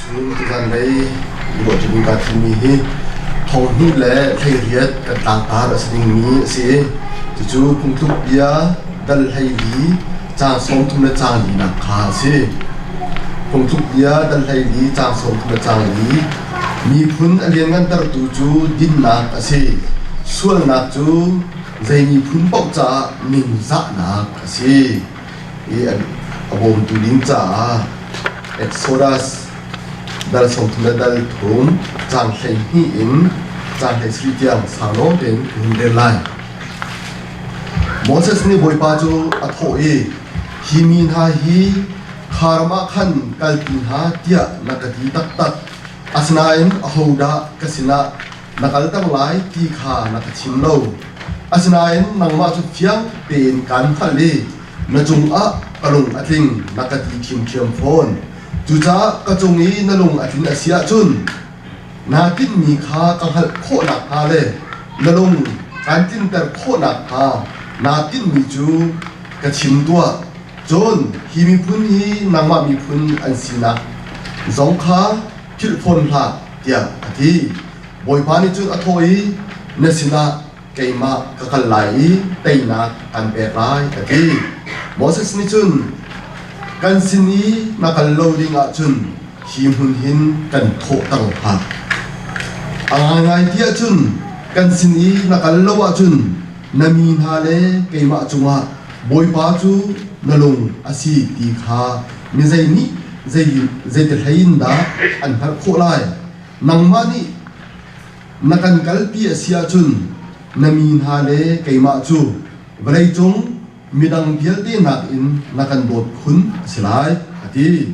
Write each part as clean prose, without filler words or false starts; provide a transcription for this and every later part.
Cun tuzanlei ruahṭimi kaa thimmi hi thonghnih le 18 kan tlangtar a si dingmi a si i cucu phungtluk bia dal 14 caang 30 le caang linak kha a si. Phungtluk bia dal 14 caang 30 le caang li miphun a lianngantertu cu dinnak a si. Sualnak cu zei miphun paoh caah ningzahnak a si. I a bawmtu ding caah Exodus dal 30 le dal thum caang 12 in caang 17 tiang sau lawng tein ka hun rel lai. Moses nih Bawipa cu a thawh i, Hi mi hna hi kha ram ah khan kalpi hna tiah na ka ti taktak. Asinain ahodah ka sinah na kalter lai ti kha na ka chim lo. Asinain nangmah cu fiang tein kaan hngalh i na cungah ka lung a tling na ka ti ṭhiamṭhiam fawn. Cucaah ka cung i na lung a tlin a si ahcun naa tinhmi kha ka hngalh khawh nakhnga le na lung kaan tlinter khawh nakhnga naa tinhmi cu ka chim tuah. Cun hi miphun hi nangmah miphun an sinak zong kha philh fawn hlah tiah a ti. Bawipa nih cun a thawh i, Na sinah keimah ka kal lai i teinak an pek lai, a ti. Moses nih cun, Kan sin i na kal lo ding ahcun hi hmun hin kan thawhter hlah. A ngaingai ti ahcun kan sin i na kal lo ahcun na mi hna le keimah cungah Bawipa cu na lung a si ti kha mi zei nih zeiti hlei in dah an hngalh khawh lai? Nangmah nih na kan kalpi a si ahcun na mi hna le keimah cu vawleicung midang vialte nakin na kan dawt khun a si lai, a ti.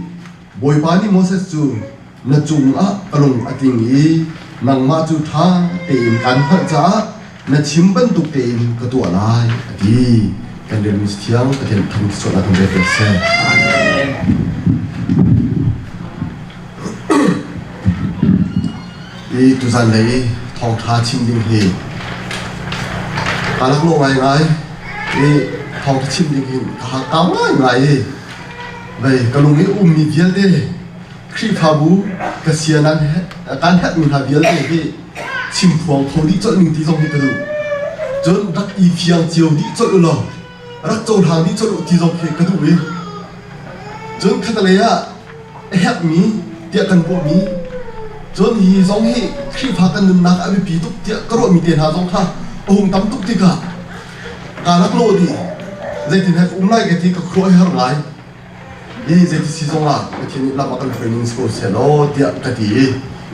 Bawipa nih Moses cu na cungah ka lung a tling i nangmah cu ṭha tein kaan hngalh caah na chim bantuk tein ka tuah lai, a ti. Kan relmi thiang Pathian thang sualnak kan rel pek seh. Amen. I tuzan lei thawngṭha chim ding hi kaa lak lo ngaingai i thawngṭha chim ding hin ka hakkau ngaingai i vei ka lung i ummi vialte Khrihfabu ka sia nan kan herhmi hna vialte hi chimphuang kho dih colh ning ti zong hi ka duh. Cun rak i fiang cio dih colh u law rak cohlang dih colh u ti zong khi ka duh i cun khatalei ah a herhmi tiah kan ruahmi cun hi zong hi Khrihfa kan nunnak a biapi tuk tiah ka ruahmi te hna zong kha a hung tam tuk tikah kaa rak lawh dih zeitin he ka um lai ka ti ka khuaruah hi har ngai. Hi zeiti si zongah Pathian nih lam a kan hruai ning si ko sehlaw tiah ka ti i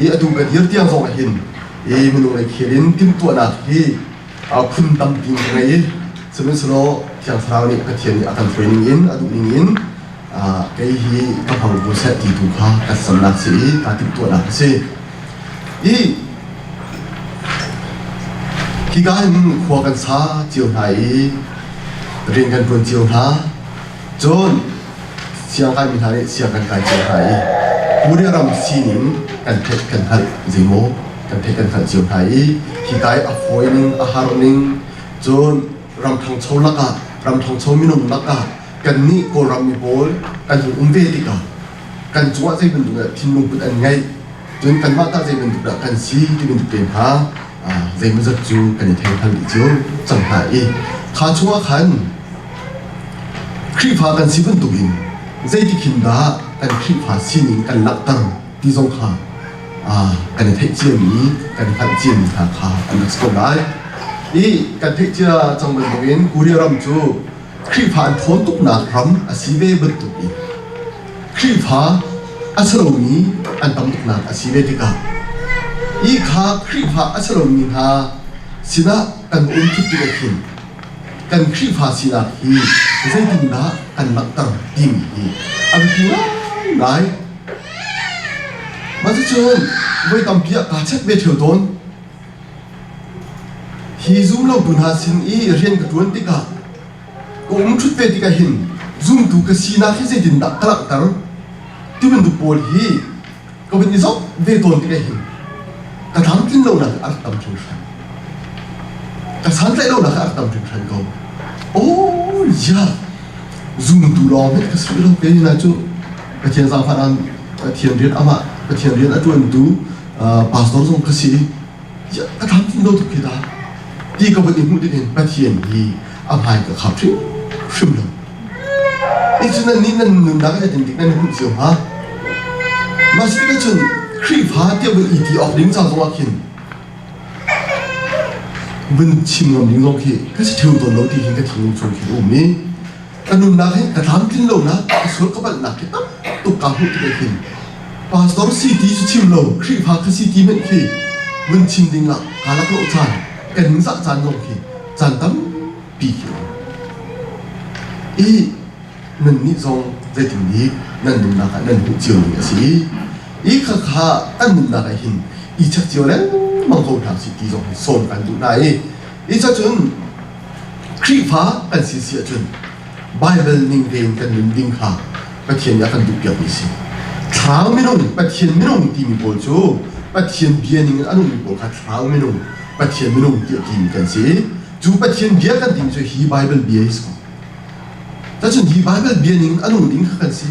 i atu ka dir tiang zong ah hin i minung lei khel in timhtuahnak hi phun tampi ka ngei i sihmanhsehlaw Thiang Thlarau nih Pathian nih a kan hruai ning in a duh ning in kei hi ka hmang ko seh ti tu kha ka samnak si i kaa timhtuahnak a si. I hika hin khua kan sa cio hna i rian kan ṭuan cio hna. Cun siangkaimi hna nih siang kan kai cio hna i Korea ram sining kan theih kan hngalh zeimaw kan theih kan hngalh cio hna i hika i a fawi ning a har ning cun ram ṭhangcho lakah ram ṭhangcho minung lakah kannih Kawlram mi pawl kan hung um ve tikah kan cungah zei bantuk dah thinlung put an ngeih cun kanmah tah zei bantuk dah kan si ti bantuk te hna zeimawzat cu kan i thei hngal dih cio cang hna i kha chungah khan Khrihfa kan si bantukin zeitik hin dah kan Khrihfa sining kan langhter ti zong kha kan i theih ciami, kan i hngalh ciami hna kha an rak si ko lai. I kan theih cia cang bantukin Korea ram cu Khrihfa an ṭhawn tuknak ram a si ve bantukin Khrihfa a si lomi an tam tuknak a si ve tikah hi kha Khrihfa a si lomi hna sinah kan um ṭhut tikah khin kan Khrihfa sinak hi zeitindah kan langhter timi hi a biapi ngaingai. Mah cucun voi tampi ah kaa check ve ṭheo tawn. Hi zumlotu hna sin i rian ka ṭuan tikah ka um ṭhut ve tikah hin zumtu ka sinak hi zeitindah ka langhter ti bantuk pawl hi ka vun i zoh ve tawn tikah hin ka tlamtlin lonak a rak tam hringhran. Ka santlaih lonak a rak tam hringhran ko. Oh ya, zumtu lawng hi ka si lo ke na cu Pathian zaangfah nan Pathian rian amah Pathian rian a ṭuantu pastor zong ka si i ka tlamtling lo tuk khi ta ti ka vun i hmuh tik hin Pathian hi a hmai ka khap hrimhrim lo. Nicun nan nih nan nunnak hi zeitintik nan i hmuh cio hnga? Mah si tikah cun Khrihfa tiah vun i ti awk ding ca zongah khin vun chim ngam ding zong khi ka si ṭheo tawn lo ti hi ka thinlung chung khi a um i ka nunnak hi ka tlamtlin lonak ka sual ka palhnak hi tam tuk kaa hmuh tikah khin pastor si ti cu chim lo Khrihfa ka si ti hmanh khi vun chim ding ah kaa laklawh caan ka ningzah caan zong khi caan tampi khi a um. I nannih zong zeitindik nan nunnak ah nan hmuh cio ning a si i i khakha kan nunnak ah hin i check cio lengmang ko hna usih ti zong hi sawm kan duh hna i i cacun Khrihfa kan si si ahcun Baibal ning tein kan nun ding kha Pathian nih a kan duhpiakmi a si. Thlarau minung, Pathian minung timi pawl cu Pathian bia ning in a nungmi pawl kha thlarau minung, Pathian minung tiah timi kan si. Cu Pathian bia kan timi cu hi Baibal bia hi si ko. Cacun hi Baibal bia ning in a nung ding kha kan si.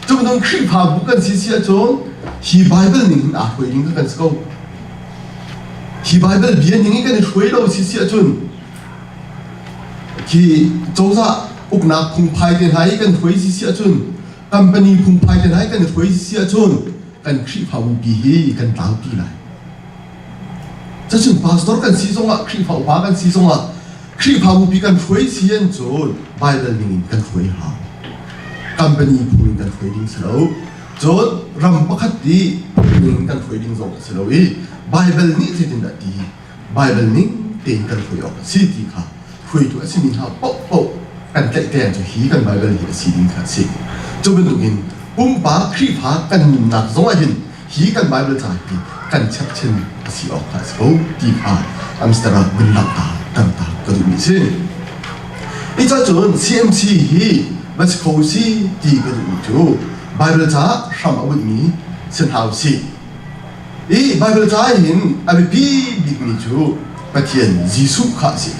Cu bantuk Khrihfabu kan si si ahcun hi Baibal ning hin aa hruai ding kha kan si ko. Hi Baibal bia ning in kan i hruai lo si si ahcun khi cozah uknak phungphai te hna i kan hruai si si ahcun company phungphai te hna i kan i hruai si si ahcun kan Khrihfabu pi hi kan tlaupi lai. Cacun pastor kan si zongah Khrihfa upa kan si zongah Khrihfabu pi kan hruai si an cun Baibal ning in kan hruai hau. Company phung in kan hruai ding si lo. Cun ram pakhat i phung ning in kan hruai ding zong a si lo i Baibal nih zeitindah ti Baibal ning tein kan hruai awk a si ti kha hruaitu a simi hna paohpaoh kan tlaihtleng cu hi kan Baibal hi a si ding kha a si. Cu bantukin pumpak Khrihfa kan nunnak zong ah hin hi kan Baibal ca hi kan cherhchin a si awk kha a si ko ti kha Amsterdam vun langhter ta ka duhmi a si. Hi ca cun CMC hi va si kho si ti ka duhmi cu Baibal ca hram a bunhmi si hna usih. Hi Baibal ca hin a biapi bikmi cu Pathian Jesuh kha a si.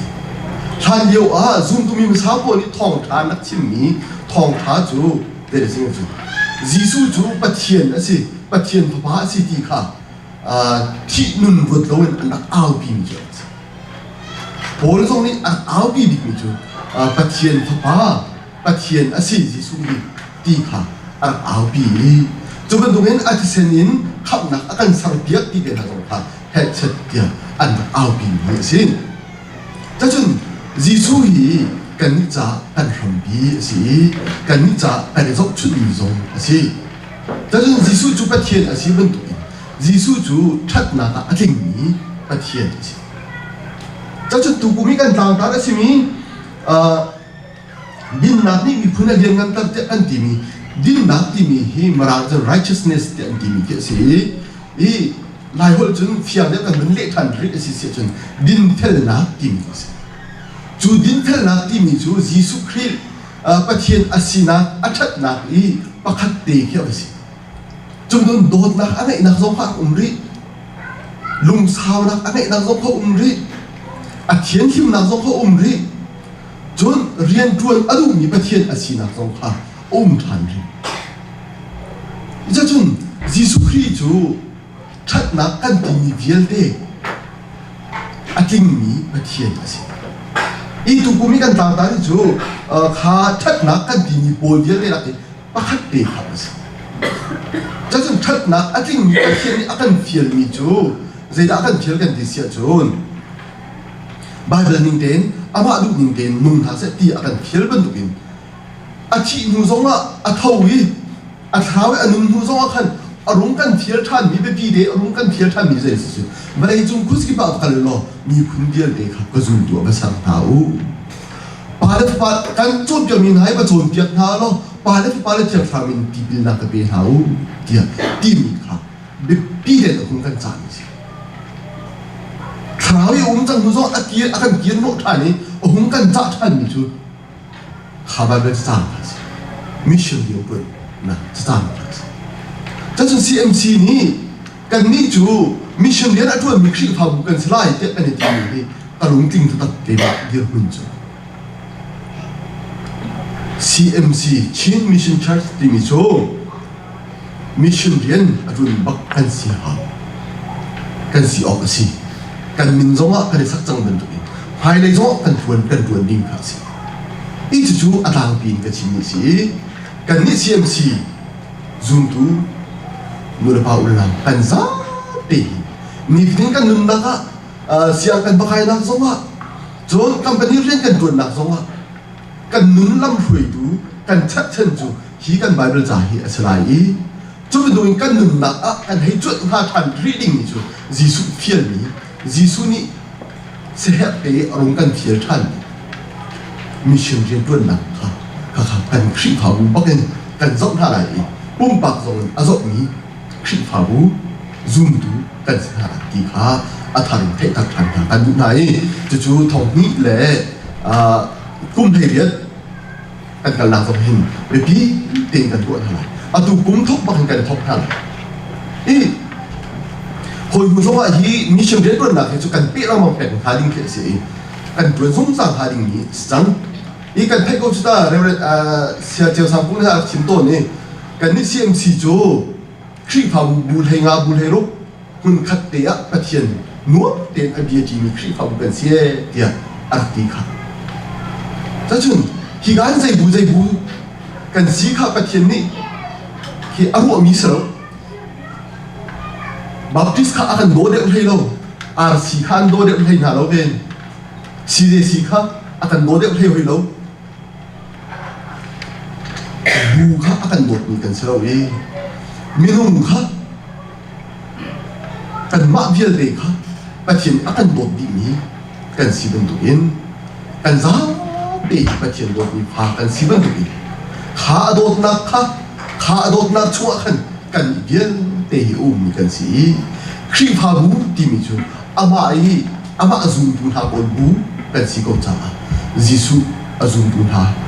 Hlan lio ah zumtumi hmasa pawl nih thawngṭha an rak chimmi thawngṭha cu Jesuh cu Pathian a si, Pathian Fapa a si ti kha thih nun ruat loin an rak aupimi cu a si. Paul zong nih a rak aupi bikmi cu Pathian Fapa, Pathian a si Jesuh hi ti kha a rak aupi i cu bantukin a thisen in khamhnak a kan serpiak ti te hna zong kha hehchet tiah an rak aupimi a si. Cacun Jesuh hi kannih caah kan hrampi a si i kannih caah kan i zohchunhmi zong a si. Cacun Jesuh cu Pathian a si bantukin Jesuh cu ṭhatnak ah a tlingmi Pathian a si. Cacun tukum i kan tlangtar a simi dinnak nih miphun a liannganter tiah kan timi dinnak timi hi Mirang cun righteousness tiah an timi khi a si i Laiholh cun fiang deuh kan vun leh ṭhan rih a si si ahcun dinfelnak timi a si. Cu dinfelnak timi cu Jesuh Khrih Pathian a sinak a ṭhatnak i pakhat te khi a va si. Cun dawtnak a ngeihnak zong kha a um rih. Lungsaunak a ngeihnak zong kha um rih. A thianhlimnak zong kha um rih. Cun rianṭuan a duhmi Pathian a sinak zong kha a um ṭhan rih. Cucun Jesuh Khrih cu ṭhatnak kan timi vialte a tlingmi Pathian a si. Hi tukum i kan tlangtar hi cu kha ṭhatnak kan timi pawl vialte lak i pakhat te kha a si. Cucun ṭhatnak a tlingmi Pathian nih a kan fialmi cu zeidah a kan fial kan ti si ahcun Baibal ning tein amah duh ning tein nung hna seh ti a kan fial bantukin a thih hnu zongah a tho i a thlarau i a nun hnu zongah khan a rung kan thial ṭhanmi biapi te a rung kan thial ṭhanmi zei si vawleicung khuazakip ah va kal law miphun vialte kha ka zultu ah va ser hna u. Pa le fapa kan cawnpiakmi hna hi va cawnpiak hna law Pa le Fapa le Thiang Thlarau in tipilnak ka pe hna u tiah timi kha biapi tein a hung kan cahmi a si. Thlarau i a um cang hnu zong a kir a kan kir hnawh ṭhan i a hung kan cah ṭhanmi cu kha Baibal cacang kha a si. Mission rianṭuannak cacang kha a si. Cacun CMC nih kannih cu mission rian a ṭuanmi Khrihfabu kan si lai tiah kan i timi hi ka lungtling taktak keimah dirhmun cu. CMC Chin Mission Church timi cu. Mission rian a ṭuan bak kan si hau. Kan si awk a si. Kan min zongah kan i sak cang bantukin hmailei zongah kan ṭuan kan ṭuan ding kha a si. Hi cucu a tlangpi in ka chimmi a si i kannih CMC zumtu nulepa unau kan zapi hi nifatin kan nunnak ah siang kan va kainak zongah cun company rian kan ṭuannak zongah kan nun lamhruaitu kan cherhchan cu hi kan Bible ca hi a si lai i cu bantukin kan nunnak ah kan hei cuanh hnga ṭhan rih dingmi cu Jesuh fialmi Jesuh nih siaherh te a rung kan fial ṭhan mission rianṭuannak kha kha kan Khrihfabu bakin kan zoh hna lai i pumpak zong in a zohmi Khrihfabu zumtu kan si hna ti kha a thar in theihter ṭhan hna kan duh hna i cucu thong hnih le kum 18 kan kalnak zong hin biapi tein kan tuah hna lai. Atu kum thok bak in kan thok hna lai. I hawi hnu zong ah hi mission rianṭuannak hi cu kan peh lengmang peng hnga ding khi a si i kan ṭuan zungzal hnga ding mi si cang. I kan theih ko cu ta Reverend Sia Ceu Sang Pung nih a rak chim tawn i kannih CMC cu Khrihfabu bu hlei nga bu hlei ruk hmunkhat te ah Pathian nuam tein a bia ṭimi Khrihfabu kan si ee tiah a rak ti kha. Cacun hi kan zei bu zei bu kan si kha Pathian nih hi a ruahmi si lo. Baptist kha a kan daw deuh hlei lo. RC kha an daw deuh hlei hna lo ven. CJC kha a kan daw deuh hlei hoi lo. Bu kha a kan dawtmi kan si lo i minung kha Kanmah vialte kha Pathian a kan dawt dihmi kan si bantukin kan zapi hi Pathian dawtmi fa kan si bantukin kha a dawtnak kha kha a dawtnak chungah khan kan vialte hi a ummi kan si i Khrihfabu timi cu amah i amah a zumtu hna pawl bu kan si ko caah Jesuh a zumtu hna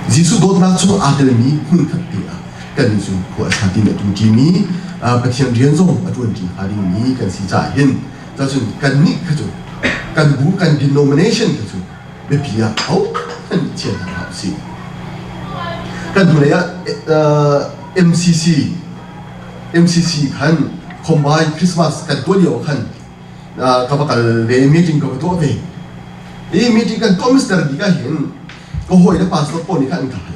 Jesuh dawtnak chung aa telmi hmunkhat te ah kan cu khua a sa tin a tu ṭimi Pathian rian zong a ṭuan ṭi hnga dingmi kan si caah hin cacun kannih kha cu kan bu kan denomination kha cu biapi ah ho kan chia hna hlah usih. Kan hnulei ah MCC MCC khan Combine Christmas kan tuah lio khan ka va kal ve meeting ka va tuah ve. I meeting kan tuah Mr. Bik ah hin ka hawi le pastor pawl nih khan an ka hal.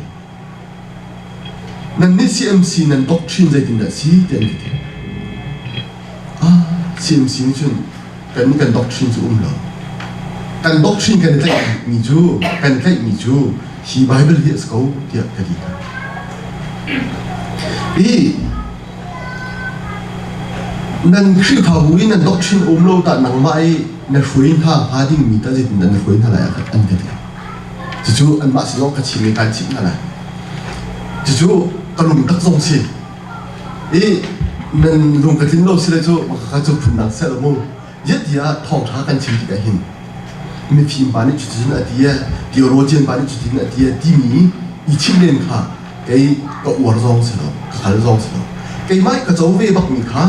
Nannih CMC nan doctrine zeitindah a si ti an ka ti. Ah, CMC nih cun kan kan doctrine cu um lo. Kan doctrine kan i tlaihmi cu kan tlaihmi cu hi Bible hi a si ko tiah ka ti hna. I nan Khrihfabu i nan doctrine um lo tah nangmah i na hruai hna hnga dingmi tah zeitindah na hruai hna lai an ka ti. Cucu anmah sin zong ka chim i kaan chimh hna lai. Cucu ka lung tak zong si. I nan lung ka tlin lo si le cu ka cu phundang seh lo mu. Ziah thawngṭha kan chim tikah hin mifim pa nih cuticun a ti e, theologian pa nih cutin a ti e timi i chimh len kha kei ka uar zong si lo, ka kal zong si lo. Keimah ka co ve bakmi kha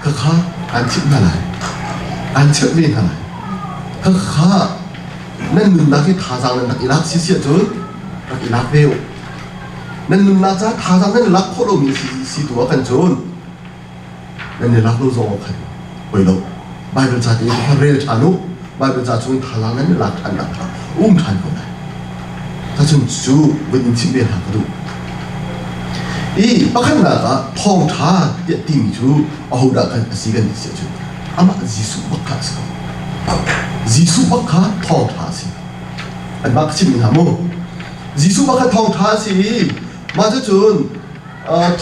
ka kha kaan chimh hna lai. Kaan chimh ve hna lai. Ka kha Nan nunnak hi thazaang nan rak i lak si si ahcun rak i lak ve u. Nan nunnak caah thazaang nan i lak khawh lomi si, si tu ah kan cun nan i lak lo zong ah khan poi lo. Bible ca tein kha rel ṭhan u. Bible ca chung thazaang nan i lak ṭhannak kha um ṭhan ko lai. Tacun cu vun in chimh ve hna ka duh. I pakhatnak ah thawngṭha tiah timi cu ahodah kan a si kan ti si ahcun amah Jesuh bak kha a si ko. Jesuh bak kha thawngṭha a si. Anmah ka chimmi hna mu. Jesuh bak kha thawngṭha a si i mah cucun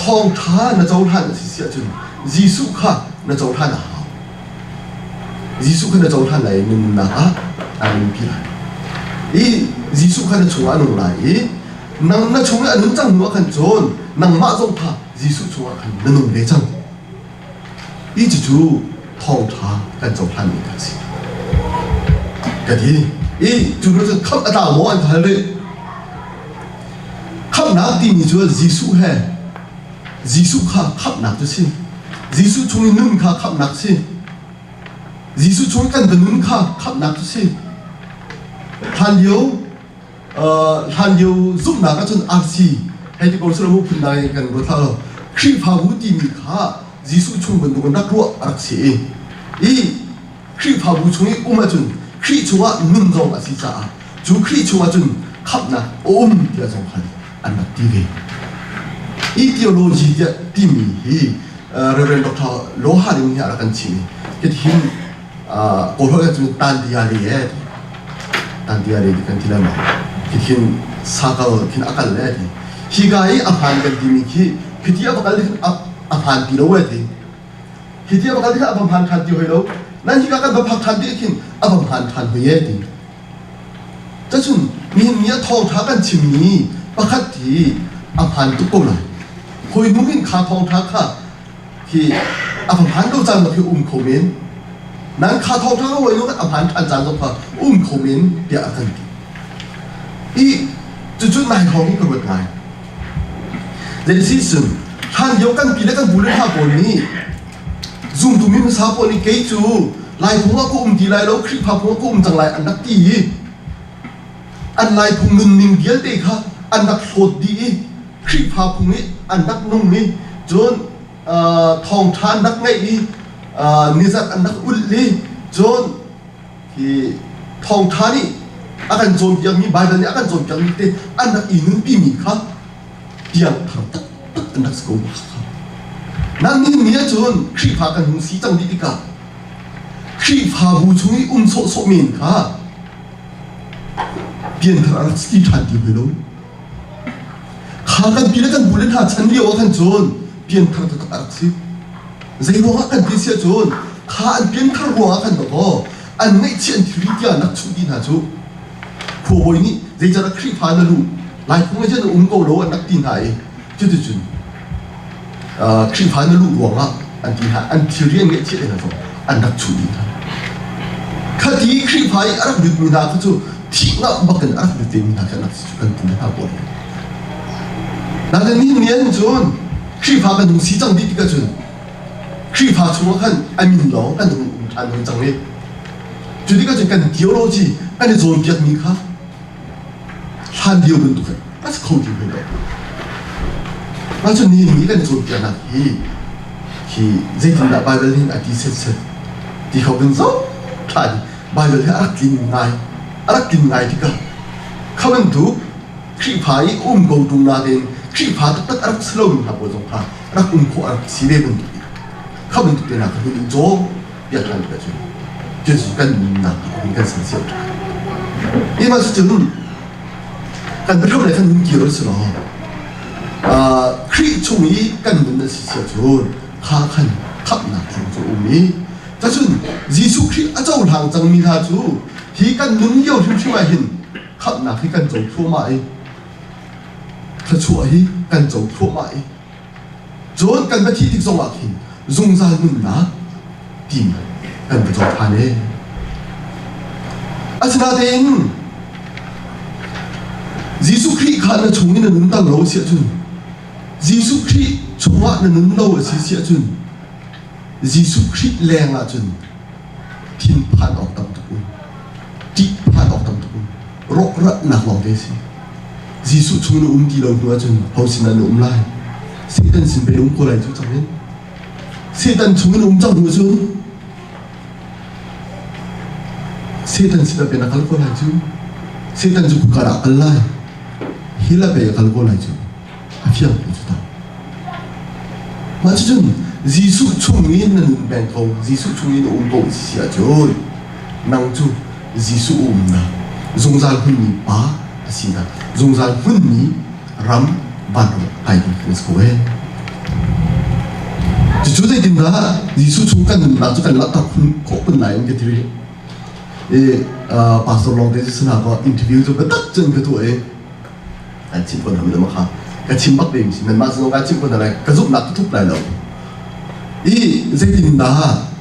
thawngṭha na cohlan a si si ahcun Jesuh kha na cohlan a hau. Jesuh kha na cohlan lai i na nunnak ah aa nunpi lai. I Jesuh kha na chungah a nung lai i nang na chung i a nun cang hnu ah khan cun nangmah zong kha Jesuh chungah khan na nung ve cang. Hi cucu thawngṭha kan cohlanmi kha a si. Ka ti. I cu hnu cun khamh a tlau maw an ka hal rih. Khamhnak timi cu Jesuh he Jesuh kha khamhnak cu si. Jesuh chung i nun kha khamhnak si. Jesuh chung i kan va nun kha khamhnak cu si. Hlanlio hlanlio zumhnak ahcun RC hei ti ko sila mu phun dang in kan ruat hlah lo. Khrihfabu timi kha Jesuh chung bantukin rak ruah a rak si i i Khrihfabu chung i um ahcun Khrih chungah nun zong a si caah cu Khrih chungah cun khamhnak a um tiah zong khan an rak ti ve. I theology tiah timi hi Reverend Dr. Loha ning hi a rak kan chim i hitihin Kawlholh ahcun tan dia le e tan dia le kan ti lai ma hitihin sakal khin a kal le ti hi ka i a hmaan kan timi khi khiti a va kal a hmaan ti lo e ti hiti a va kal tikah a va hmaan ṭhan ti hoi lo nan hika kan va phak ṭhan ti khin a va hmaan ṭhan hoi e ti cacun nihin ni a thawngṭha kan chimmi pakhat hi a hmaan tuk ko lai hoi hnu hin kha thawngṭha kha khi a va hmaan lo caan khi um kho men nan kha thawngṭha ka hoi hnu a hmaan ṭhan caan zong kha um kho men tiah a kan ti i cucu nai hrawng hi ka ruat ngai Zeiti cun hlanlio kan pi le kan pu le hna pawl nih zumtu mi hmasa pawl nih kei cu Laiphung ah ka um ti lai lo, Khrihfa phung ah ka um cang lai an rak ti i an Laiphung nunning vialte kha an rak hlawt dih i Khrihfa phung i an rak nung i cun thawngṭha an rak ngeih i nizat an rak ulh i cun hi thawngṭha nih a kan cawnpiakmi Baibal nih a kan cawnpiakmi te an rak i nunpimi kha piangthar taktak an rak si ko kha. Nan nih ni ahcun Khrihfa kan hung si cang dih tikah Khrihfabu chung i um sawhsawh men kha pianthar a rak si ṭhan ti hoi lo. Kha kan pi le kan pu le hna chan lio ah khan cun pianthar taktak a rak si. Zei ruangah kan ti si ahcun kha an pianthar ruangah khan dawkaw an ngaihchih an thilri tiah an rak chuh dih hna cu. Khuabawi nih zeicahdah Khrihfa na luh Laiphung ah na um ko lo an rak ti hna i cuticun Khrihfa na luh ruangah an ti hna an thilri an ngaihchiah hna zong an rak chuh dih hna. Khati Khrihfa i a rak lutmi hna kha cu thihnak bak in a rak lut vemi hna kha an rak si cu kan ti hna pawl. Nain nihin ni ah cun Khrihfa kan hung si cang dih tikah cun Khrihfa chungah khan a min lawng kan hung um ṭhan hoi cang i cu tikah cun kan theology kan i cawnpiakmi kha hlan lio bantuk in a si kho ti hoi lo. Mah cu nihin ni kan i cawnpiaknak hi hi zeitindah Baibal nih a ti setset ti kho kan zoh ṭhan i Baibal hi a rak tlin ngai a rak tlin ngai tikah kha bantuk Khrihfa i um ko ṭung nain Khrihfa taktak a rak si lomi hna pawl zong kha rak um khawh a rak si ve bantuk kha bantuk te hna kha hun in caw piak ṭhan tikah cun cucu kan nunnak in kan san cio ṭhan. Hi mah cucun kan biahram le kan nun kir si law Khrih chung i kan nun a si sia cun kha khan khamhnak chung cu um i cacun Jesuh Khrih a cohlang cangmi hna cu hi kan nun lio hrimhrim ah hin khamhnak hi kan co thluahmah i thluachuah hi kan co thluahmah i cun kan va thih tik zongah khin zungzal nunnak timi kan va co ṭhan e. Asinain Jesuh Khrih kha na chung in na nun tang lo si ahcun Jesuh Khrih chungah na nun lo a si si ahcun Jesuh Khrih leng ahcun thinphan awk tam tuk um ṭihphan awk tam tuk um rawhratnak lawngte a si. Jesuh chung na um ti lo hnu ahcun ho sinah na um lai? Satan sin pei um ko lai cu cang in. Satan chung in um cang hnu cun Satan sinah pei na kal ko lai cu. Satan cu khua dah kal lai? Hi la pei a kal ko lai cu. A fiang ko cu ta. Mah cucun Jesuh chung in na nun peng ko, Jesuh chung in na um ko si ahcun nang cu Jesuh umnak zungzal hmunmi pa a sinak zungzal hmunmi ram vanram kai ding kan si ko ee. Cucu zeitindah Jesuh chung kan nunnak cu kan langhter khawh kun lai in ka ti rih. I pastor lawng te cu sana ko interview cu biatak cun ka tuah i an chim ko hna mi kha ka chim bak ding si nanmah zong ka chim ko hna lai ka zumhnak ka thup lai lo i zeitindah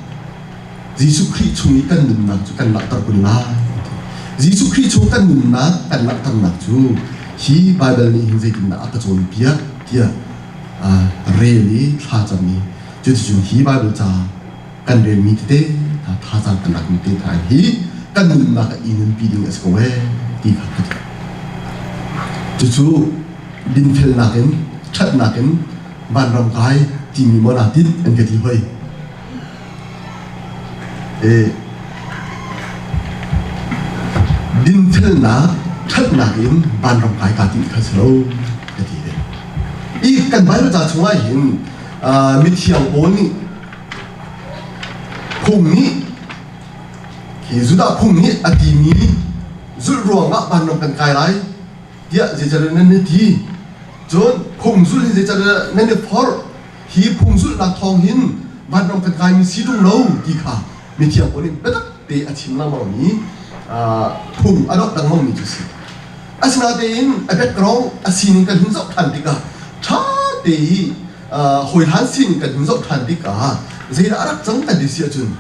Jesuh Khrih chung i kan nunnak cu kan langhter kun lai Jesuh Khrih chung kan nunnak kan langhternak cu hi Baibal nih hin zeitindah a ka cawnpiak tiah rel i thlacam i cuticun hi Baibal ca kan relmi tete hna thazaang kan lakmi te hna hi kan nunnak ah i nunpi ding a si ko ee ti kha ka duh. Cucu dinfelnak in ṭhatnak in. Vanram kai timi maw naa tinh an ka ti hoi. Dinfelnak ṭhatnak in vanram kai kaa tinh kha si lo ka ti ve. I kan Bible ca chungah hin mithiang Paul nih phung nih hi Judah phung nih a timi zulh ruangah vanram kan kai lai tiah zeicahtiah nan i ti. Cun phung zulh hi zeicahtiah nan i forh hi phung zulhnak thawng hin vanram kan kaimi si ṭung lo ti kha mithiang Paul nih biatak te a chim lengmangmi phung a doh lengmangmi cu a si. Asinain a background a sining kan hun zoh ṭhan tikah ṭha te i hawihlan sining kan hun zoh ṭhan tikah zeidah a rak cang kan ti si ahcun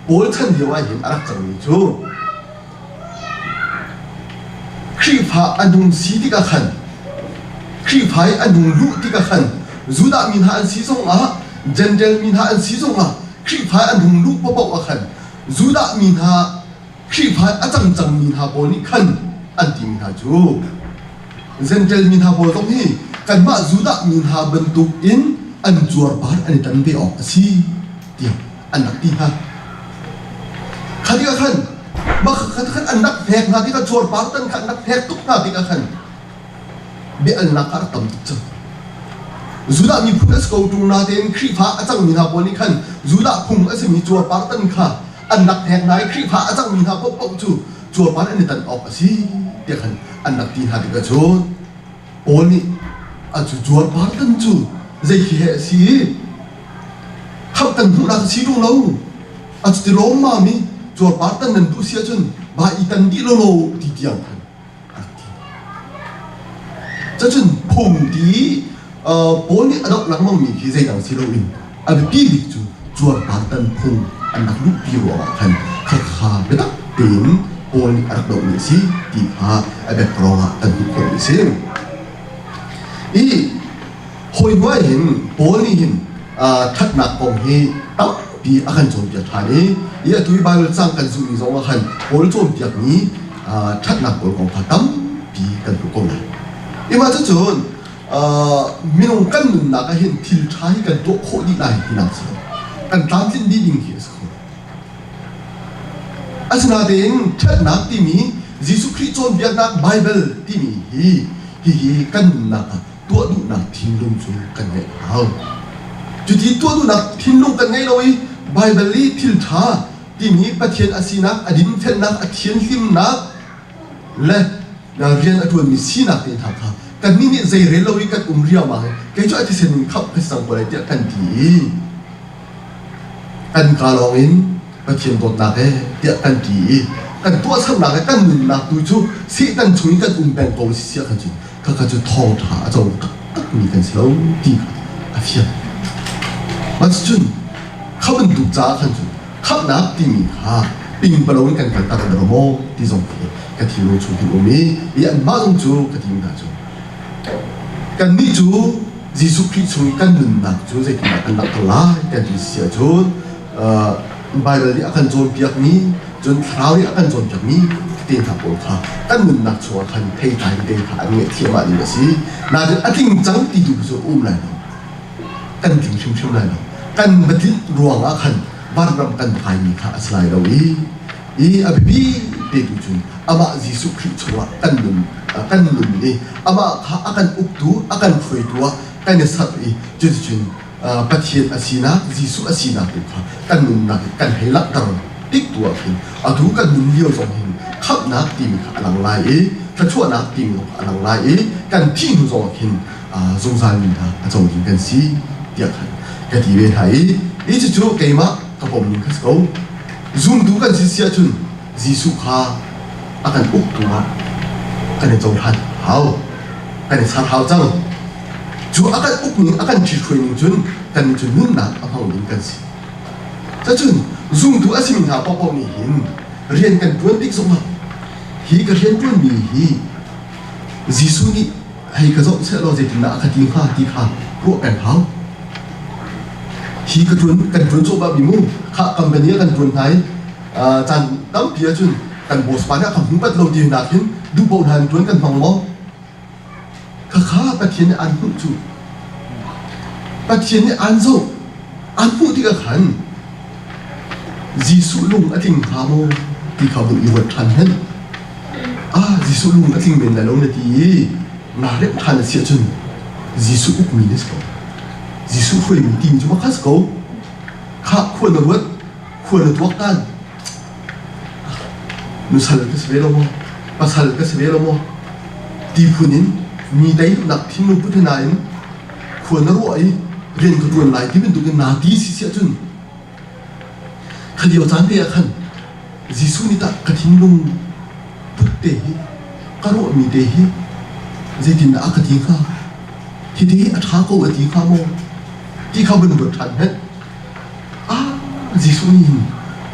Paul chan lio ah hin a rak cangmi cu Khrihfa an hung si tikah khan Khrihfa i an hung luh tikah khan Judah mi hna an si zongah Jentail mi hna an si zongah Khrihfa an hung luh paohpaoh ah khan Judah mi hna Khrihfa a cang cangmi hna pawl nih khan an timi hna cu Jentail mi hna pawl zong hi kanmah Judah mi hna bantuk in an cuarpar an i tan ve awk a si tiah an rak ti hna. Kha tikah khan mah kha khan an rak hnek hna tikah cuarpar tan kha an rak hnek tuk hna tikah khan bia-alnak kha a rak tam tuk cang. Judah miphun a si ko ṭung natein Khrihfa a cangmi hna pawl nih khan Judah phung a simi cuarpar tan kha an rak hnek hna i Khrihfa a cangmi hna paohpaoh cu cuarpar an i tan awk a si tiah khan an rak ti hna tikah cun Paul nih a cu cuarpar tan cu zei khi he a si i khamh kan hmuhnak a si ṭung lo a cuti lawmmam i cuarpar tan nan duh si ahcun va i tan dih lawlaw ti tiang khan a rak ti. Cacun phung ti Paul nih a doh lengmangmi khi zeidang si loin a biapi bik cu cuarpar tan phung an rak luhpi ruangah khan khakha biatak tein Paul nih a rak dohmi a si ti kha a background ah kan hmuh khawhmi a si. I hawi hnuai hin Paul nih hin ṭhatnak kong hi tampi a kan cawnpiak ṭhan i i atu i Baibal cang kan zulhmi zong ah khan Paul cawnpiakmi ṭhatnak pawl kong kha tampi kan hmuh ko lai. I mah cucun minung kan nunnak ah hin thil ṭha hi kan tuah khawh dih lai tinak si lo. Kan tlamtlinh dih ding khi a si kho lo. Asinain ṭhatnak timi Jesuh Khrih cawnpiaknak Baibal timi hi hihi kan nunnak ah tuah duhnak thinlung cu kan ngeih a hau. Cuti tuah duhnak thinlung kan ngei lo i Baibal i thil ṭha timi Pathian a sinak, a dinfelnak, a thianhlimnak le rian a ṭuanmi sinak te hna kha kannih nih zei rel lo i kan um riangmang i kei cu a thisen in khamh ka si cang ko lai tiah kan ti i kan kaa lawng in Pathian dawtnak he tiah kan ti i kan tuahsernak he kan nunnak tu cu Satan chung in kan um peng ko si siah khan cun khakha cu thawngṭha a co taktakmi kan si lo ti kha a fiang. Mah cun kha bantuk caah khan cun khamhnak timi kha pingpalo in kan kaltak deuh maw ti zong khi ka thinlung chung hin um i i anmah zong cu ka timi hna cu kannih cu Jesuh Khrih chung i kan nunnak cu zeitindah kan langhter lai kan ti si ahcun Baibal nih a kan cawnpiakmi cun Thlarau nih a kan cawnpiakmi te hna pawl kha kan nunnak chungah khan theitlai te kha an ngeih thiam ding a si. Nain a tling cang ti tu cu um lai lo. Kan tling hrimhrim lai lo. Kan va tlinh ruangah khan vanram kan kaimi kha a si lai lo i i a biapi te tu cun amah Jesuh Khrih chungah kan nun kan nun i amah kha a kan uktu a kan hruaitu ah kan i serh i cuticun Pathian a sinak Jesuh a sinak tu kha kan nunnak in kan hei langhter tik tu ah khin atu kan nun lio zong hin khamhnak timi kha a lang lai i thluachuahnak timi zong kha a lang lai i kan thih hnu zong ah khin zungzal nunnak a co ding kan si tiah khan ka ti ve hna i hi cucu keimah ka pom ning kha si ko zumtu kan si si ahcun Jesuh kha a kan uktu ah kan i cohlan hau kan i ser hau cang Cu a kan ukning a kan ṭhithruai ning cun kan cu nunnak a hmang ding kan si. Cacun zumtu a simi hna paohpaoh nih hin rian kan ṭuan tik zongah hi ka rian ṭuanmi hi Jesuh nih hei ka zoh seh law zeitindah a ka ti hnga ti kha ruah peng hau. Hi ka ṭuan kan ṭuan cuahmah mi mu khah company ah kan ṭuan hna i caan tampi ahcun kan boss pa nih a ka hmu bat lo ti nak hin duh paoh hna in ṭuan kan hmang maw? Khakha Pathian nih aan hmuh cu. Pathian nih aan zoh, aan hmuh tikah khan Jesuh lung a tling hnga maw ti kha vun i ruat ṭhan hmanh. Ah, Jesuh lung a tling men lai lo na ti i naa remh ṭhan a si ahcun Jesuh ukmi na si ko. Jesuh hruaimi timi cu makha si ko. Khah khua na ruat, khua na tuaktan. Nusal ka si ve lo maw? Pasal ka si ve lo maw? Ti phun in mi tei duhnak thinlung put he nain khua na ruah i rian ka ṭuan lai ti bantukin naa ti si si ahcun kha lio caan te ah khan Jesuh nih tah ka thinlung put te hi ka ruahmi te hi zeitindah a ka ti hnga? Hiti hi a ṭha ko a ti hnga maw? Ti kha vun ruat ṭhan hmanh. Ah, Jesuh nih hin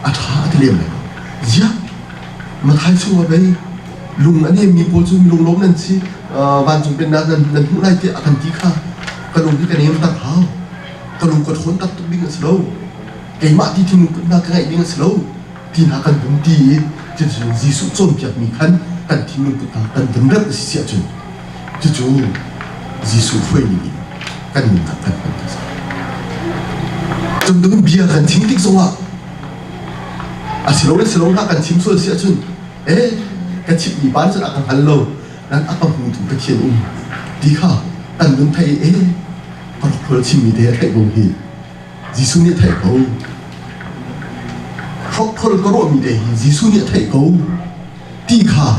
a ṭha a ti lem lai lo. Ziah, Matthai chungah pei lung a nemmi pawl cu lunglawm nan si, vancung pennak nan, nan hmuh lai tiah a kan ti kha ka lung hi ka nem tak hau. Ka lung ka ṭhawn tak tuk ding a si lo. Keimah ti thinlung putnak ka ngeih ding a si lo. Ti hna kan vun ti i cuticun Jesuh cawnpiakmi khan kan thinlung putnak kan vun remh a si si ahcun cucu Jesuh hruaining in kan nunnak kan hman ti a si. Cun bia kan chim tik zongah a si lo le si lo hna kan chim sual si ahcun eh ka chimhmi pa nih cun a ka hngal lo nan a ka hmutu Pathian um ti kha kan nun thei i eh ka rak chimmi te a theih ko hi Jesuh nih a theih ko. Hrokhrol ka ruahmi te hi Jesuh nih a theih ko ti kha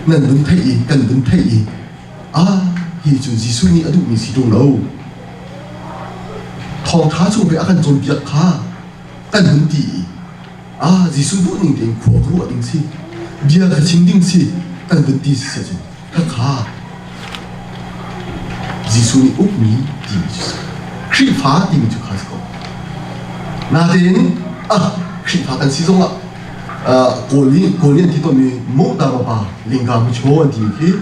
nan vun theih i kan vun theih i ah hi cu Jesuh nih a duhmi si ṭung lo. Thawngṭha chung ve a kan cawnpiak kha kan hun ti i ah Jesuh duh ning tein khua ka ruah ding si bia ka chim ding si kan vun ti si cun khakha Jesuh nih ukmi timi cu si. Khrihfa timi cu kha si ko. Natein ah Khrihfa kan si zongah Kawl nih Kawl nih an ti tawnmi Muhdamapa Lingga Muchaw an timi khi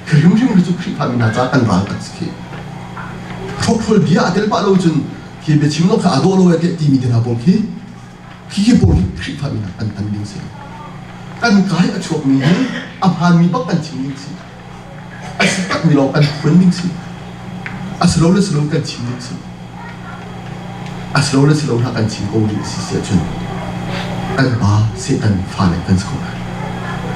khi hrimhrim khi cu Khrihfa mi hna caah kan ral tak si khi. Hrokhrol bia a tel pah lo cun khi biachim lo kha aa dawh lo eh timi te hna pawl khi khi pawl hi Khrihfa mi hna kan tan ding si. Kan kai a chuakmi hi a hmaanmi bak kan chim ding si. A si takmi lawng kan phuan ding si. A si lo le si lo kan chim ding si. A si lo le si lo hna kan chim ko ding si si ahcun kan pa Satan fale kan si ko lai.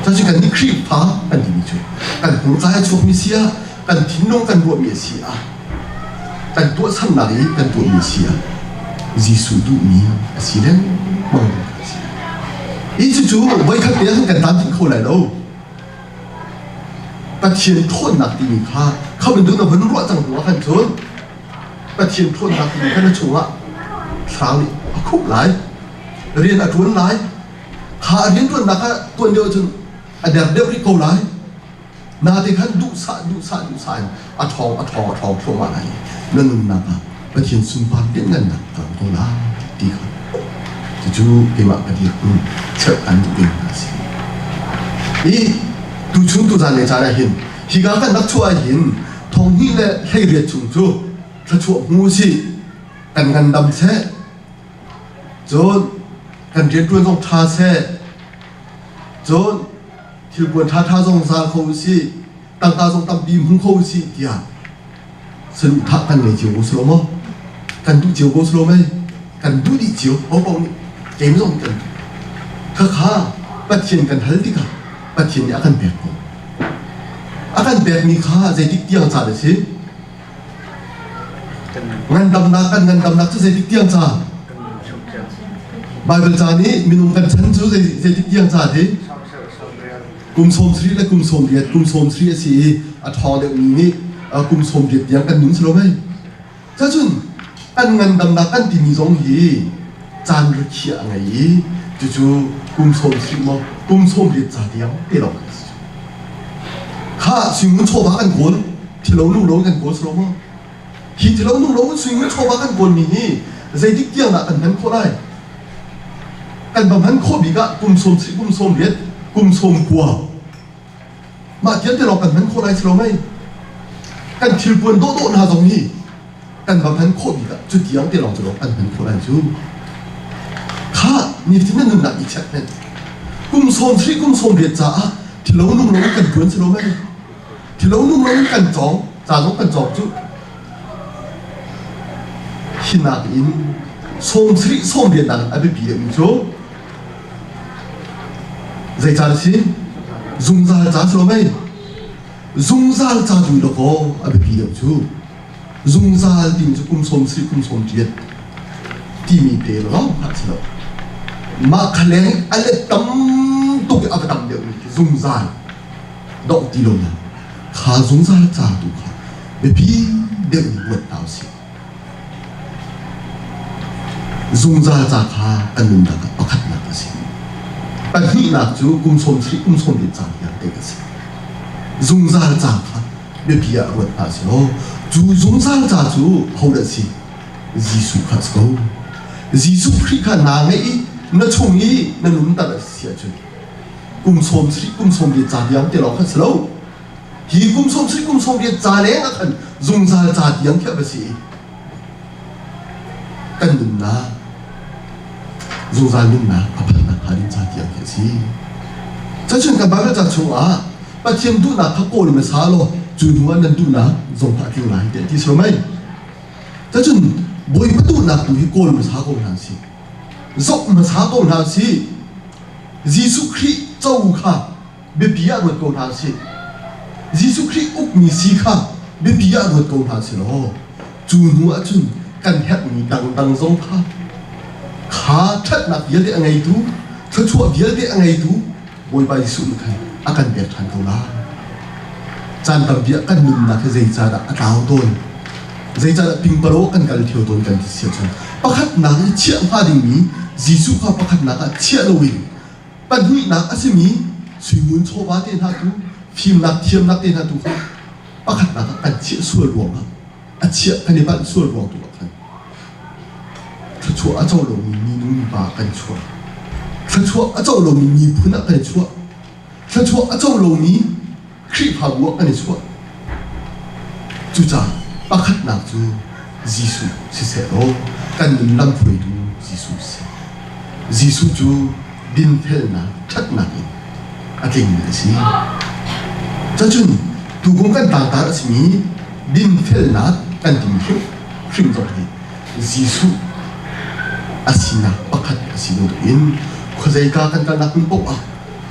Cucu kan nih Khrihfa kan timi cu kan hmurka a chuakmi si ah kan thinlung kan ruahmi a si ah kan tuahsernak i kan tuahmi a si ah Jesuh duhmi a si lengmang ding a si. Hi cucu voikhat te ah kan tlamtlinh kho lai lo. Pathian ṭhawnnak timi kha kha bantuk na vun ruah cang hnu ah khan cun Pathian ṭhawnnak timi kha na chungah thlarau nih a khup lai, rian a ṭuan lai. Kha a rianṭuannak kha tuan deuh cun a der deuh rih ko lai. Nate khan duhsah duhsah duhsah in a ṭhawng a ṭhawng a ṭhawng thluahmah lai i na nunnak ah Pathian sunpar lianngannak a lang ko lai ti kha cucu keimah ka dirhmun cheuh an duh ding a si. Hi tuchun tuzan le caan ah hin hika kan rak chuah ah hin thong hnih le 18 chung cu thluachuah hmu usih kan ngandam seh cun kan rianṭuan zong ṭha seh cun thilpuan ṭhaṭha zong zaal kho usih tangka zong tampi hmu kho usih tiah saduhthah kan ngei cio ko si lo maw kan duh cio ko si lo mei kan duh dih cio hopaoh nih keimah zong kan duh khakha Pathian kan hal tikah Pathian nih a kan pek ko a kan pekmi kha zeitik tiang ca a si ngandamnak kan ngandamnak cu zeitik tiang ca Baibal ca nih minung kan chan cu zeitik tiang ca ti kum 70 le kum 80 kum 70 a si i a ṭhawng deuhmi nih kum 80 tiang kan nun si lo mei cacun kan ngandamnak kan timi zong hi caan rikhiah a ngei i cucu kum 70 maw kum 80 ca tiang te lawng kan si kha suingun chawva kan kawl thilo nung lo kan kawl si lo maw hi thilo nung lo suingun chawva kan kawlmi hi zeitik tiang dah kan hman khawh lai kan va hman khawh bik ah kum sawm si kum sawm riat kum sawm kua mah tiang te lawng kan hman khawh lai si lo mei kan thilpuan dawhdawh hna zong hi kan va hman khawh bik ah cu tiang te lawng cu lawng kan hman khawh lai cu kha nifatin na nunnak i check hmenh kum sawm sri kum sawm riat caah thilo nung lo kan tuan si lo mei thilo nung lo kan cawng ca zong kan cawng cu. Hi nakin 70 sawmriat nakin a biapi deuhmi cu zei ca si? Zungzal ca si lo mei? Zungzal ca tu dawkaw a biapi deuh cu. Zungzal timi cu kum 70 kum 80 timi te lawng kha a si lo. Mah kha leng a let tam tuk i a va tam deuhmi khi zungzal dongh ti lonak kha zungzal ca tu kha biapi deuh in ruat hna usih. Zungzal ca kha kan nunnak ah pakhatnak a si. Pahnihnak cu kum 70 kum 80 ca tiang te a si. Zungzal ca kha biapi ah ruat hna sih law cu zungzal ca cu hodah si? Jesuh kha a si ko. Jesuh Khrih kha naa ngeih i na chung i na nunter a si ahcun kum 70 kum 80 ca tiang te lawng kha si lo. Hi kum 70 kum 80 ca leng ah khan zungzal ca tiang khi a va si i kan nunnak zungzal nunnak a phannak hnga ding ca tiang khi a si. Cacun kan Bible ca chungah Pathian duhnak kha kawl hmasa law cu hnu ah nan duhnak zong kha a tling lai tiah ti si lo mei? Cacun Bawipa duhnak tu hi kawl hmasa ko hna sih. Zoh hmasa ko hna sih. Jesuh Khrih co kha biapi ah ruat ko hna sih. Jesuh Khrih ukmi si kha biapi ah ruat ko hna sih law cu hnu ah cun kan herhmi dangdang zong kha kha ṭhatnak vialte a ngeitu thluachuah vialte a ngeitu Bawipa Jesuh nih khan a kan pek ṭhan ko lai. Caan tampi ah kan nunnak hi zeicahdah a tlau tawn? Zeicahdah pingpalo kan kal ṭheo tawn kan ti si ahcun pakhatnak i chiah hnga dingmi Jesuh kha pakhatnak ah chiah loin pahnihnak a simi suingun chawva te hna tu fimnak thiamnak te hna tu kha pakhatnak ah kan chiah sual ruangah a chiah kan i banh sual ruang tu ah khan thluachuah a co lomi minu mipa kan chuah thluachuah a co lomi miphun ah kan i chuah thluachuah a co lomi Khrihfabu ah kan i chuah cucaah pakhatnak cu Jesuh siseh law kan nun lamhruaitu Jesuh si. Jesuh cu dinfelnak ṭhatnak in a tlingmi a si. Cacun tukum kan tlangtar a simi dinfelnak kan timi hrim zong hi Jesuh a sinak pakhat a si bantukin khuazeika kan kalnak hmun paoh ah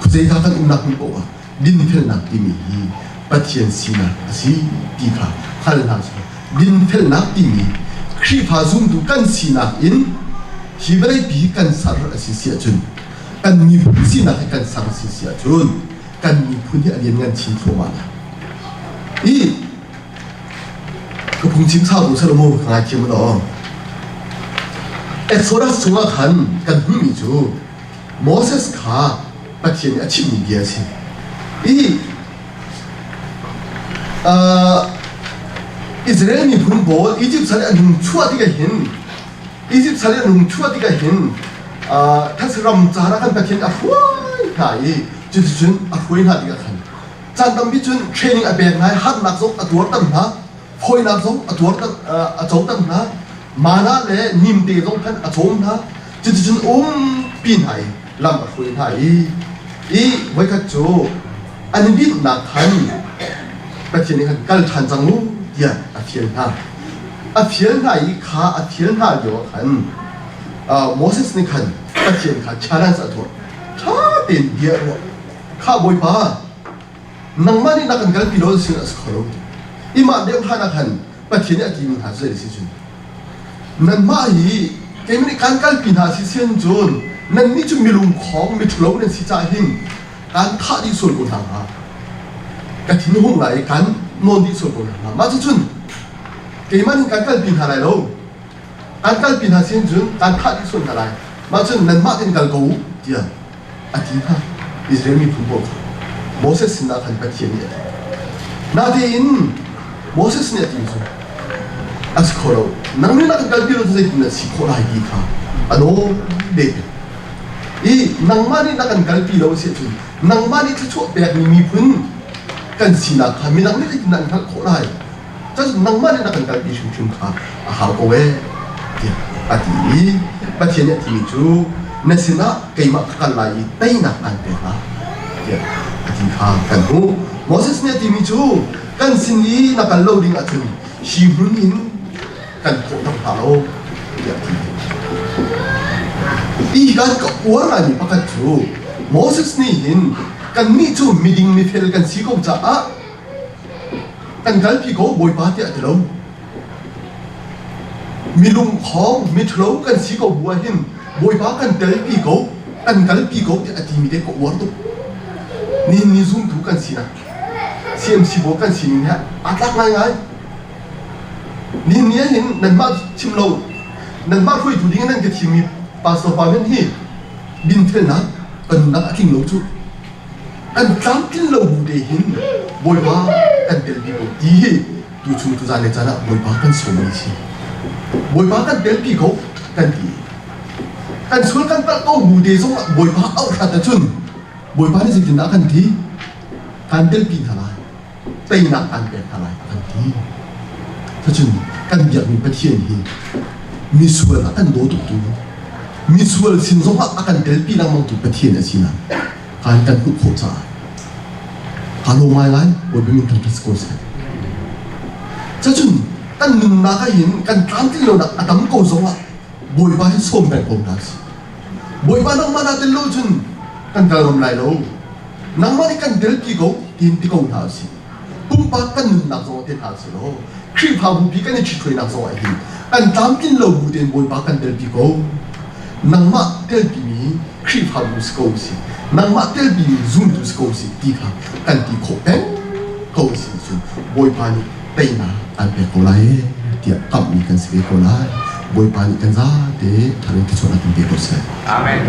khuazeika kan umnak hmun paoh ah dinfelnak timi hi Pathian sinak a si ti kha hngal hna sih. Dinfelnak timi Khrihfa zumtu kan sinak in hi vawleipi kan ser a si si ahcun kan miphun sinak hi kan ser a si si ahcun kan miphun hi a lianngan chin thluahmah lai. I ka phungchim sau tu salomo ka ngaithiam law. Exodus chungah khan kan hmuhmi cu Moses kha Pathian nih a chimmi bia a si. I Israel miphun pawl Egypt sal i an hung chuah tikah hin Egypt sal i an hung chuah tikah hin thas ram car ah khan Pathian a hruai hna i cuticun a hruai hna tikah khan caan tampi cun training a pek hna i harnak zong a tuarter hna fawinak zong a tuarter a coter hna mana le nimte zong khan a cawm hna Cuticun umpi hna i lam a hruai hna i i voikhat cu an i dinhnak khan Pathian nih khan kal ṭhan cang u tiah a fial hna. A fial hna i kha a fial hna lio ah khan Moses nih khan Pathian kha challenge a tuah. Ṭha tein bia a ruah. Kha Bawipa, nangmah nih na kan kalpi lo sin a si kho lo. Imah deuh hlan ah khan Pathian nih a timi hna cu zei a si cun Nanmah hi keimah nih kaan kalpi hna si sian cun nannih cu milungkhawng miṭhalo nan si caah hin kaan thah dih sual ko hna hnga. Ka thin hung lai i kaan nawn dih sual ko hna hnga. Mah cucun keimah nih kaan kalpi hna lai lo. Kaan kalpi hna sin cun kaan thah dih sual hna lai. Mah cun nanmah tein kal ko u tiah a ti hna. Israel miphun pawl kha Moses sinah khan Pathian nih a ti. Natein Moses nih a ti cu a si kho lo. Nang nih na kan kalpi lo cu zeitin dah si khawh lai ti kha a nawl ve. I nangmah nih na kan kalpi lo si ahcun nangmah nih thluachuah pekmi miphun kan sinak kha midang nih zeitin dah an hngalh khawh lai? Cun nangmah nih na kan kalpi hrimhrim kha a hau ko ee tiah a ti i Pathian nih a timi cu na sinah keimah ka kal lai i teinak aan pek lai tiah a ti kha kan hmuh. Moses nih a timi cu kan sin i na kal lo ding ahcun hi hmun in kan thawh dang hlah lo. tiah a ti. Hi kan ka uar ngaimi pakhat cu Moses nih hin kannih cu miding mifel kan si ko caah kan kalpi ko Bawipa tiah a ti lo. Milungkhawng, miṭhalo kan si ko bu ah hin Bawipa kan telpi ko, kan kalpi ko tiah a timi te ka uar tuk. Nihin ni zumtu kan sinak, CMC bawi kan sining he aa tlak ngaingai. Nihin ni ah hin nanmah chim lo, nanmah hruaitu ding in nan ka thimmi pastor pa hmanh hi dinfelnak kan nunnak a tling lo cu. Kan tlamtlin lo bu te hin Bawipa kan telpi ko ti hi tuchung tuzan le caan ah Bawipa kan sawmmi a si. Bawipa kan telpi ko kan ti. Kan sual kan palh ko bu te zong ah Bawipa auh hrat ahcun Bawipa nih zeitindah a kan ti? Kan telpi hna lai. Teinak kan pek hna lai a kan ti. Cucun kan biakmi Pathian hi misual a kan daw tuktu, misual sin zongah a kan telpi lengmangtu Pathian a sinak kan kan hmuh khawh caah kaa lawm ngaingai. Bawipa min thangṭhat si ko seh. Cucun kan nunnak ah hin kan tlamtlin lonak a tam ko zongah Bawipa hi sawm peng ko hna sih. Bawipa nangmah naa tel lo cun kan kal ngam lai lo. Nangmah nih kan telpi ko tiin ti ko hna usih. Pumpak kan nunnak zong ah ti hna usih law Khrihfabu pi kan i ṭhithruainak zong ah hin kan tlamtlin lo bu tein Bawipa kan telpi ko. Nangmah telpimi Khrihfabu si ko usih. Nangmah telpimi zumtu si ko usih ti kha kan ti khawh peng ko si cun Bawipa nih teinak an pek ko lai tiah kamhmi kan si ve ko lai. Bawipa nih kan zate thar in thluachuahnak kan pe ko seh. Amen.